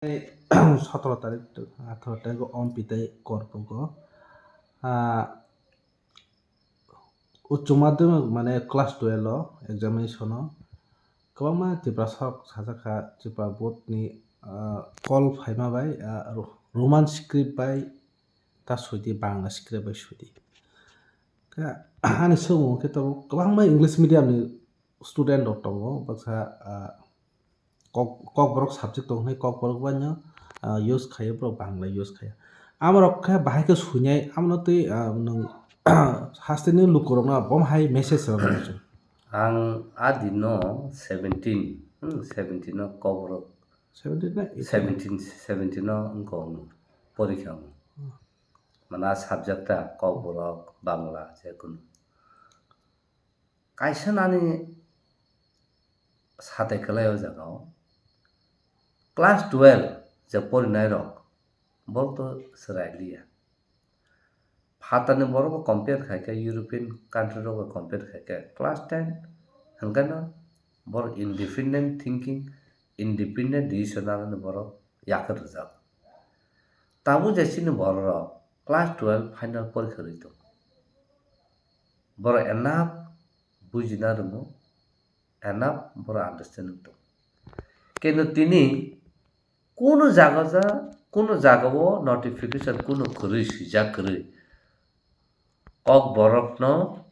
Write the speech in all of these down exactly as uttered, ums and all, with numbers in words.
Sotoro tarik, atharo tarik o Ompi tei Korbogo, ah, uccho madhyamik mane class twelve o examination o kwbangma Tiprasa rok sajak kha, Tripura board ni, ah, call phaima bai, ah, Ro-, Roman script bai ta swi di, Bangla script bai swi di. Khe ani swngmung khe tabuk kwbangma English medium ni student rok tongo, baksa, ah, kok, kokborok subject tong hwnwi kokborok bai no, ah, use khaio, borok Bangla use khaio. Amorok khe bahai khe swinai, amno twi, ah, nwng hasteni lukurokno bomo hai message rwna muchung. Ang a dino seventeen, hmm, seventeen o kokborok, seventeen na eighteen? Seventeen, seventeen o wngkha ang porikha ang. Hmm. Mana subject ta kokborok, Bangla, jekunu. Kaisa nani satai kwlai o jaga o. Class twelve je porinai rok, borok to chwrai liya. Phatarni borok bo compare khai khe, European country rok bo compare khai khe, class ten hwnkhe no borok independent thinking, independent decision lanani borok yakarjak. Tabuk je chini borok rok class twelve final porikha rwi tongo. Borok enough bujina rwngo, enough borok understanding tongo. Kintu tini kunu jaga ja, kunu jaga o notification kunu kwrwi swijak kwrwi. Kokborokno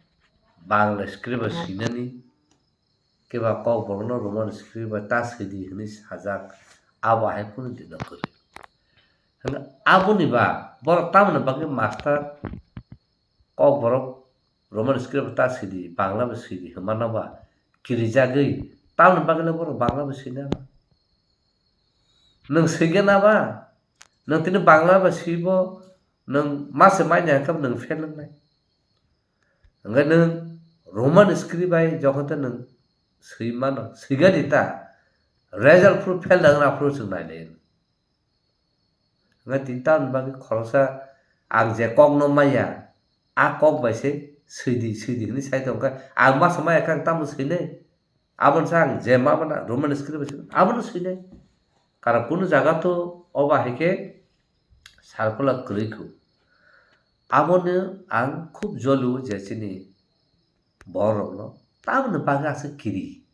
Bangla script bai swinani, keba kokborokno Roman script bai ta swi di hwnwi sajak, abo hai kunu dino kwrwi. Hwnkhe aboni ba borok tamoni bagwi master kokborok Roman script bai ta swi di, Bangla bai swi di hwnmano ba kirijagwi tamoni bagwi le borok Bangla bai swinai ba. Nwng swigena ba, nwng tini Bangla bai swibo, nwng mase manya hwnkhe nwng fail wngnai. Hwnkhe nwng Roman script bai jokhon tei nwng swi mano, swigani ta, result phuru fail nang na phuru chwng nailai. Hwnkhe tini tamoni bagwi khoroksa ang je kokno manya, a kok bai se swidi, swidi hwnwi sai tongkha. Ang masa maya khe ang tamo swinai? Aboni sa ang je ma mano Roman script bai swinai, abono swinai. Karon kunu jaga to obo hai khe circular kwrwi kho. Abono ang khub jolio je chini bororokno tamoni bagwi aswk kiri.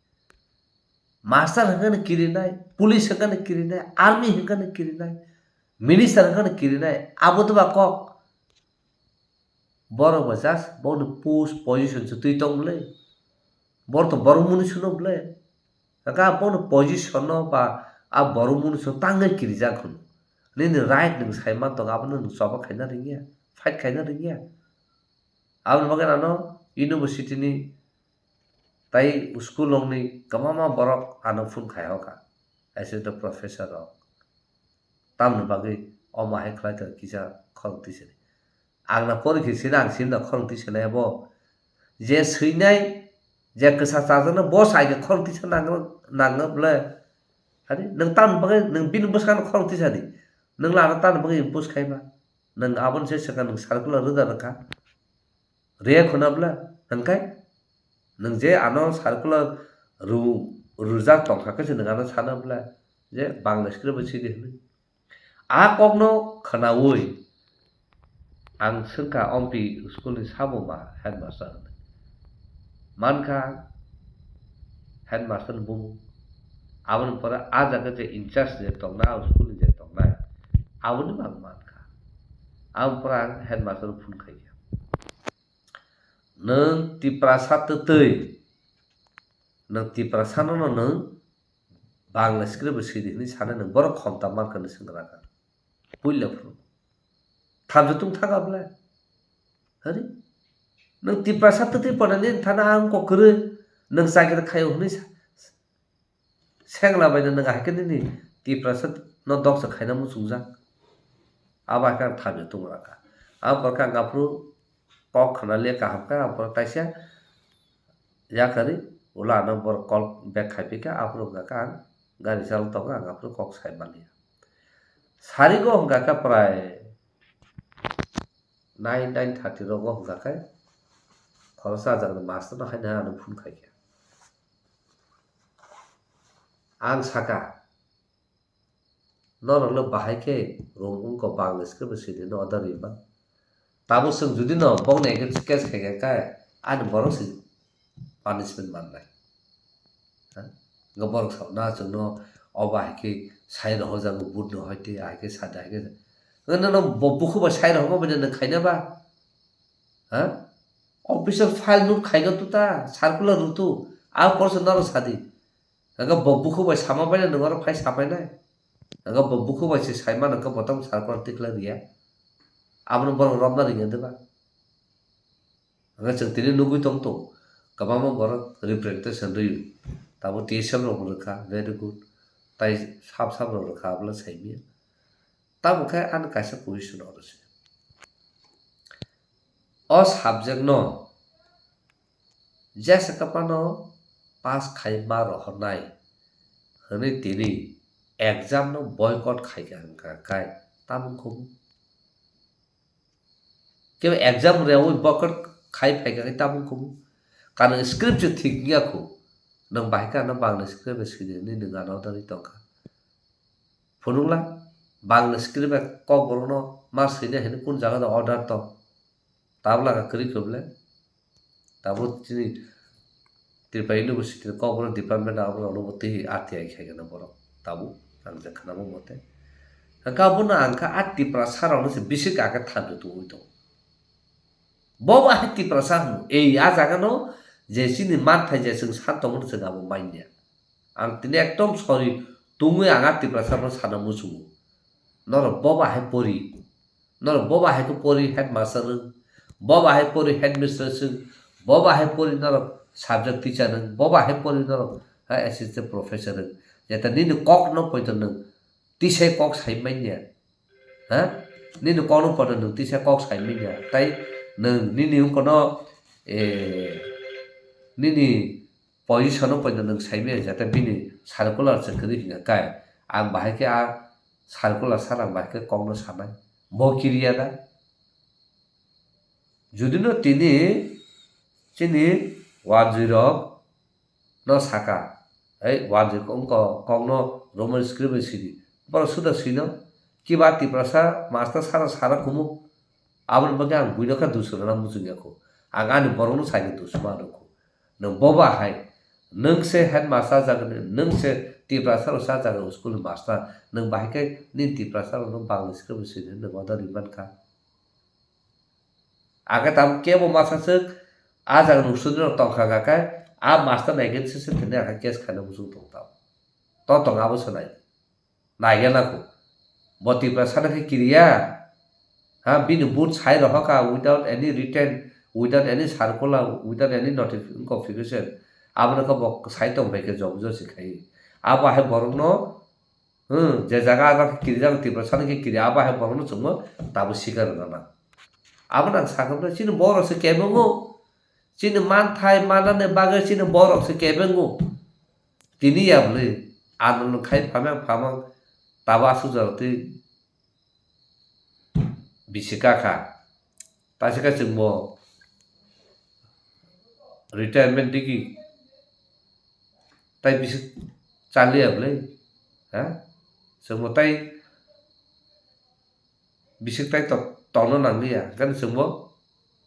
Master hwnkhe no kirinai, police hwnkhe no kirinai, army hwnkhe no kirinai, minister hwnkhe no kirinai, abo to ba kok. Borok ba just boni post position se twi tong bwle. Borok to borok mwnwi suno bwle. Hwnkhe a boni position no ba a borok mwnwi suno tangwi kirijak hwno. Nini right nwng sai man tongo, abono nwng choba khaina rwngya, fight khaina rwngya. Aboni bagwi ano university ni tai school rokni kwbangma borok ano phone khai hoka, assistant professor rok. Tamoni bagwi omo hai khlai tong kisa khorok twi sani. Ang na porikhe sini, ang sini na khorok twi sanai bo. Je swinai, je kwsa chajaknai bo sai khe khorok twi sa nang, nang bwle. Hari, nwng tamoni bagwi nwng bini bwskango khorok twi sadi. Nwng lana tamoni bagwi bus khai ba. Nwng aboni se swkang nwng circular rwda rwkha. Rwya khuna bwle, hwnkhai nwng je ano circular rw-, rwjak tongkha khe se nwng ano sana bwle je Bangla script bai sidi hwnwi. A kokno khwnaui ang swngkha Ompi school ni sabo ba headmaster hwnwi. Mankha headmaster ni bumung. Aboni pore a jaga je in charge je tongnai, a school ni je tongnai, aboni bo ang mankha. Aboni pore ang headmaster no phone khaikha. Nwng Tiprasa twtwi, nwng Tiprasano no nwng Bangla script bo sidi hwnwi sanai nwng borok khomta mankha hwnwi swngkha. Puila phuru. Thamsa tung thanga bwle. Hari? Nwng Tiprasa twtwi pore nini thana ang kok kwrwi. Nwng chakri khaio hwnwi sa-, sengla baino nwng hai khe nini Tiprasa no doksa khaina muchungjak. Abo hai khe ang thamsa tung rakha. Ang porkha ang aphuru kok khna le kaham khe ang porkha taisa yakarwi ulo ano borok call back khai phi khe aphuru hwnkha khe ang gari chalo tongo ang aphuru kok sai manya. Sarigo hwnkha khe prai nine, nine thirty rogo hwnkha khe khoroksa ajak ni master no haino ano phone khai khe. Ang saka, Norok le bahai khe Rom wngkha Bangla script sidi no order rima. Tabuk chwng judi no bokni against case khai kha khe ani borok se punishment mannai. Ha? Hwnkhe borok sa na chwngno obo hai khe sai rohorjago, vote no hoi twi hai khe sa da hai khe. Hwnkhe nono bo bukhuk bai sai rohorma bai nang khaina ba? Ha? Official file nuk khaina tu ta, circular rw tu, a porsa norok sadi. Hwnkhe bo bukhuk bai sama bai nang oro phai sa bai nai. Hwnkhe bo bukhuk bai se sai mano hwnkhe bo tamo circular tikhlai rwya. Abono borok romna rwya de ba? Hwnkhe chwng tini nugwi tong tongo, kwbangma borok representation rwio. Tabuk T S F rok bo rwkha, very good. Tai sap sap rok rwkha, abole saimanya. Tamo khe ani kaisa position oro se. O subject no jesa kwphano pass khai ma rohornai hwnwi tini exam no boycott khai kha hwnkha khai tamo wngkha bo? Kebo exam reui boycott khai phai kha khai tamo wngkha bo? Kanwi script se thik wngya kho. Nwng bahai khe ano Bangla script bai swidi hwnwi nwng ano order ri tongkha. Phunukla, Bangla script bai Kokborokno ma swina hwnwi kun jaga do order tong? Tabuk laka kwrwi khe bwle? Tabuk chini Tripura University ni Kokborok department abono twi R T I khai gana borok. Tabuk ang je khwnama mote. Hwnkhe abono ang kha a Tiprasa rokno se bisi kha khe thanju tongwi tongo. Bo ba hai Tiprasa hwno. Ei a jaga no je chini manthai je chwng san tongmani chwng abo manya. Ang tini ekdom sorry tungwi ang a Tiprasa no sana muchungo. Norok bo ba hai pori. Norok bo ba hai khe pori headmaster wng. Bo ba hai pori headmistress wng. Bo ba hai pori norok subject teacher wng. Bo ba hai pori norok, ha, assistant professor wng. Jeta nini kok no poito nwng tisai kok sai manya. Ha? Nini kokno poito nwng tisa kok sai manya. Tai nwng nini wngkano, eh, nini position o poito nwng sai manya, jate bini circular se kwrwi hwnka kai. Ang bahai khe a circular sana ang bahai khe kokno sanai. Bo kiriya da? Judino tini chini wanjwi rok no saka, "Ei, wanjwi wngkha kokno Roman script bai sidi." Borok suda swino, kiba Tiprasa master sara sara kumu. Aboni bagwi ang buino kha dusuna muchungya kho. Ang ani borokno saino dusuma rwkho. Nwng bo ba hai, nwng se headmaster jagani, nwng se Tiprasa rok sa jagani school ni master, nwng bahai khe nini Tiprasa rokno Bangla script bai sidi nwng order ri mankha. Age tam kebo masa swk, a jaga ni student rok tongkha kha khe, a master nai against se tini age case khaina muchung tong tao. To tong abo se nai. Nai gana ko. Bo Tiprasa no khe kiriya. Ha, bini vote sai rohor kha without any written, without any circular, without any notification. Abo no khe bo sai tong bai khe job job se khai. Abo hai borok no Hmm, je jaga abo khe kirijak Tiprasa ni khe kiri, abo hai borokno chwngno tabuk sikar rwna nang. Abo nang sakha bwle chini borok se kebengo. Chini manthai manani bagwi chini borok se kebengo. Tini ya bwle andolon khai phamang phamang tabuk aswk jora twi bisi kakha. Taisika chwngbo retirement digi tai bisik chaliya bwle, ha? Chwngbo tai bisik tai tok-, tongna nangliya, hwnkhe chwngbo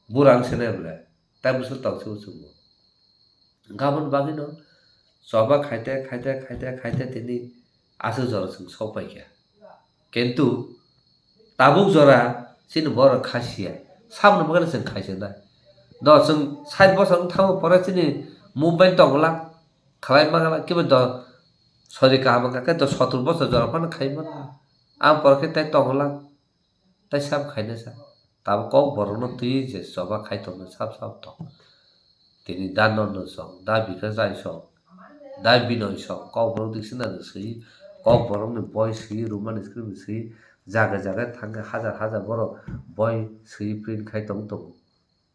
bura wng sene bwle, tai bwswk tongsibo chwngbo. Hwnkhe aboni bagwino choba khaite, khaite, khaite, khaite tini aswk jora chwng sok paikha. Kintu tabuk jora chini borok khasiya. Saboni bagwi chwng khaijaknai. Do chwng sait bosor wng thangma pore chini movement tongla, khlai mangla, kiba do sori kaham wngkha khe do sotur bosor jora phano khai mano. Ang pore khe tai tongla. Tai sab khaina sa. Tabuk kok borokno twi je choba khai tongno sab sab tong. Tini da Nondo song, da Bikash Rai song, da Binoy song, kok borok dikse na swi, kok borokni boi swi, Roman script swi, jaga jaga thangkhe hajar hajar borok boi swi print khai tong tongo.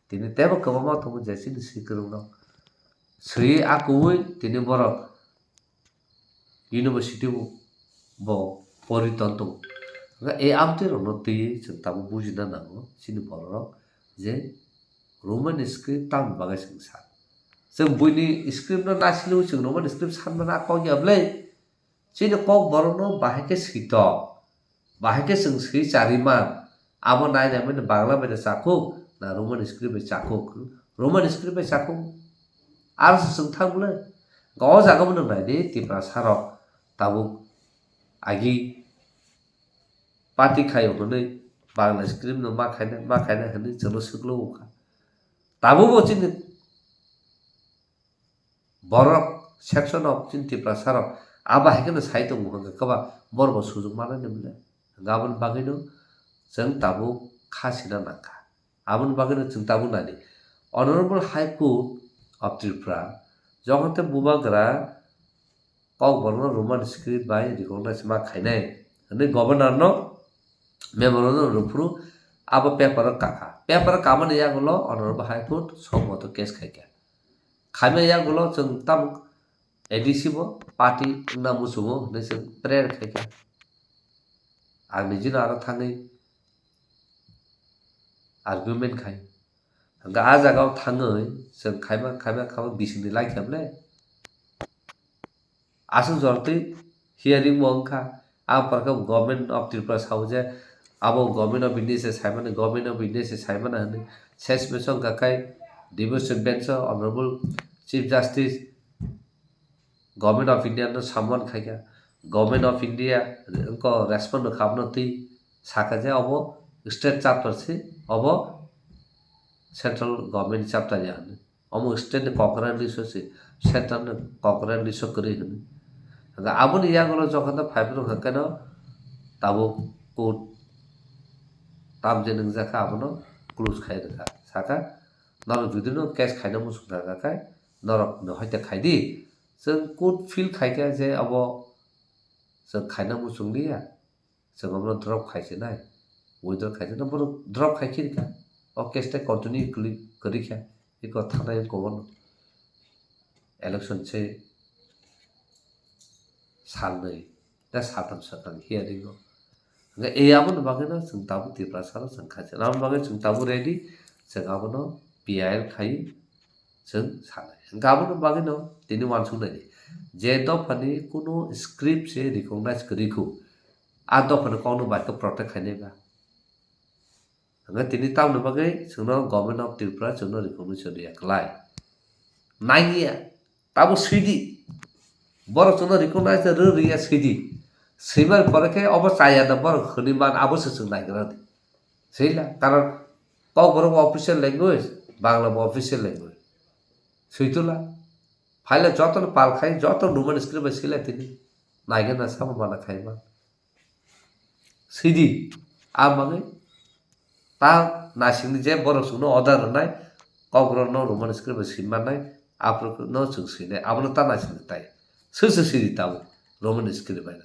Tini teibo kwbangma tongo je chini swi kwrwngno. Swi akui tini borok university bo, bo pori ton tongo. Hwnkhe e amtwi rokno twiwi chwng tabuk bujina nango chini borok rok je Roman script tamni bagwi chwng sa. Chwng buini script no nasilwi chwng Roman script sanmani a kok ya bwle. Chini kok borokno bahai khe switok. Bahai khe chwng swi charima, abo nai nai mani Bangla bai da chakhuk, na Roman script bai chakhuk, Roman script bai chakhuk. Aro se chwng thang bwle. Ga o jaga bo nang nai di Tiprasa rok tabuk agi party khai hwnwi Bangla script no ma khaina, ma khaina hwnwi chwngno swklo wngkha. Tabuk bo chini borok section of chini Tiprasa rok abo hai kheno sai tongo hwnkhe kwbang borok bo sujuk manani bwle. Hwnkhe aboni bagwino chwng tabuk kha sina nangkha. Aboni bagwino chwng tabuk nani Honorable High Court of Tripura jokhon tei bubagra Kokborokno Roman script bai recognize ma khainai hwnwi governor no memorandum rwphuru abo paper o kakha. Paper o kamani yagulo Honorable High Court sommoto case khaikha. Khaima yagulo chwng tamo A D C bo party wngna muchungo hwnwi chwng prayer khaikha. Ang nijino aro thangwi argument khai. Hwnkhe a jagao thangwi chwng khaima, khaima, khaima bisingni lai khe bwle. Aswk jortwi hearing bo wngkha. Ang pore khe Government of Tripura sao je abo Government of India se saimani, Government of India se saimani hwnwi. Ses meso wngkha khai divorce bench o Honorable Chief Justice Government of India no samman khaikha. Government of India wngkha respond wngkha abono twi sakha je obo state chapter se, obo central government chapter ya hwnwi. Omo state ni kokrani list o se, central ni kokrani list o kwrwi hwnwi. Hwnkhe aboni yagulo jokhon phaiphuru hwnkhe no tabuk court tam je nwngjak kha abono close khai rwkha. Sakha norok judino case khaina muchung thangkha khe norok no hoite khai di. Chwng court feel khaikha je abo chwng khaina muchung liya. Chwng abono drop khai se nai, withdraw khai se nai, borok drop khai khe rikha. O case tai continue kwrwi, kwrwi kha. Eko thanai wngkha bono. Election se salnwi, da saltham swkang hearing o. Hwnkhe e aboni bagwino chwng tabuk Tiprasa no chwng khai se. Aboni bagwi chwng tabuk ready, chwng abono P I L khai chwng sanai. Hwnkhe aboni bagwino tini uansuk nai di. Je dophani kunu script se recognize kwrwi khu, a dophani kokno bai khe protect khainai ba. Hwnkhe tini tamoni bagwi chwngno Government of Tripura chwngno recognition riya kwlai. Nangya, tamo swidi. Borok chwngno recognize rw riya swidi. Swimani pore khe obo chaya da borok hwnwi man abo se chwng naigra di. Swila, karon Kokborok official language, Bangla bo official language. Switula. Phaila jotono pal khai, joto Roman script bai swila tini. Naigena sabo mana khai man. Swidi. A bagwi ta naisingni je borok chwngno order rwnai, Kokborokno Roman script bai swi mannai, aphuru no chwng swinai. Abono ta naisingni tai. Swk swk swidi tabuk Roman script bai.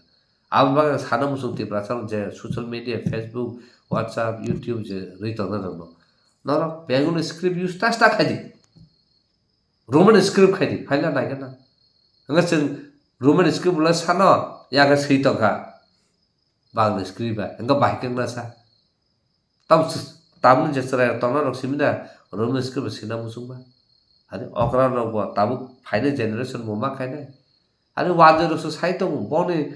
Aboni bagwi ang sana muchung Tiprasa rok je social media, Facebook, WhatsApp, YouTube je rwi tongna rokno. Norok Bengali script use ta ta khaidi. Roman script khaidi, phaila naigena. Hwnkhe chwng Roman script ulo sano, yaga swi tongkha. Bangla script bai, hwnkhe bahai khe wngna sa. Tam s-, tamni je chwrai rok tongna rok simi na, Roman script bai swina muchung ba. Ani okra rok bo tabuk phainai generation bo ma khainai. Ani wanjwi rok se sai tongo, boni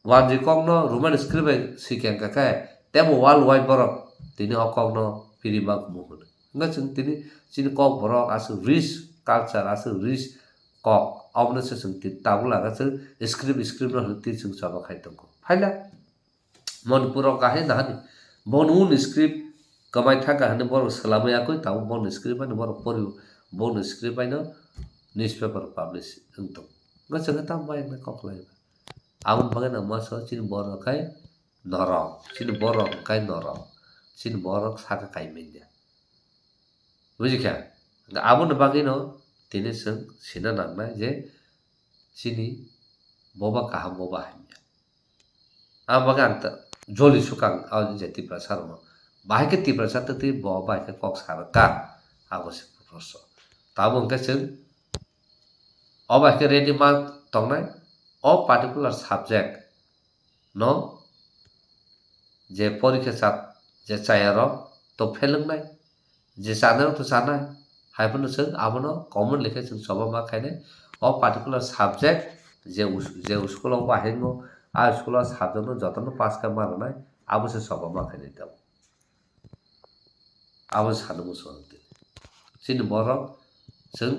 wanjwi kokno Roman script bai swi khe wngkha khe, tebo world wide borok tini o kokno piri ma kumu hwnwi. Wngkha chwng tini chini Kokborok aswk rich culture, aswk rich kok, obono se chwng tini tabuk laga chwng script, script no hwnwi tini chwng choba khai tongo. Phaila Manipur o kahai nahani, boni script kwmai thangkha hwnwi borok swlamwi yakwi tabuk boni script bai no borok pori, boni script bai no newspaper publish wng tongo. Wngkha chwng khe tamo bai wngna kok lai ba. Aboni bagwi no ma sao chini borok khai norok, chini borok khai norok, chini borok saka kai manya. Buji kha? Aboni bagwi no tini chwng sina nangnai je chini boba kaham, boba hamya. Ang bagwi ang ta-, joli sukang, ah, je Tiprasa rokno. Bahai khe Tiprasa twtwi bo bahai khe kok sa rwkha, abo se proshno. Tamo hwnkhe chwng o bahai khe ready ma tongnai, o particular subject no je porikha cha-, je chaya rok to fail wngnai, je chanai rok to chanai, hai phano chwng abono common lekhe chwng choba ma khainai. O particular subject je us-, je school o bahai no A school o subject no jotono pass khe ma rwnai, abo se choba ma khainai tabuk. Abo se sanwi muchungo tini. Chini borok chwng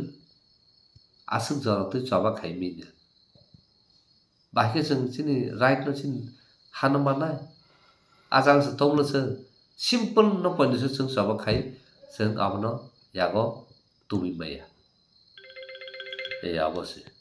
aswk jora twi choba khai manya. Bahai khe chwng chini right no chini hano mannai. A jaga se tongmolo chwng simple no poito se chwng choba khai chwng abono yago tubui maya. E abo se.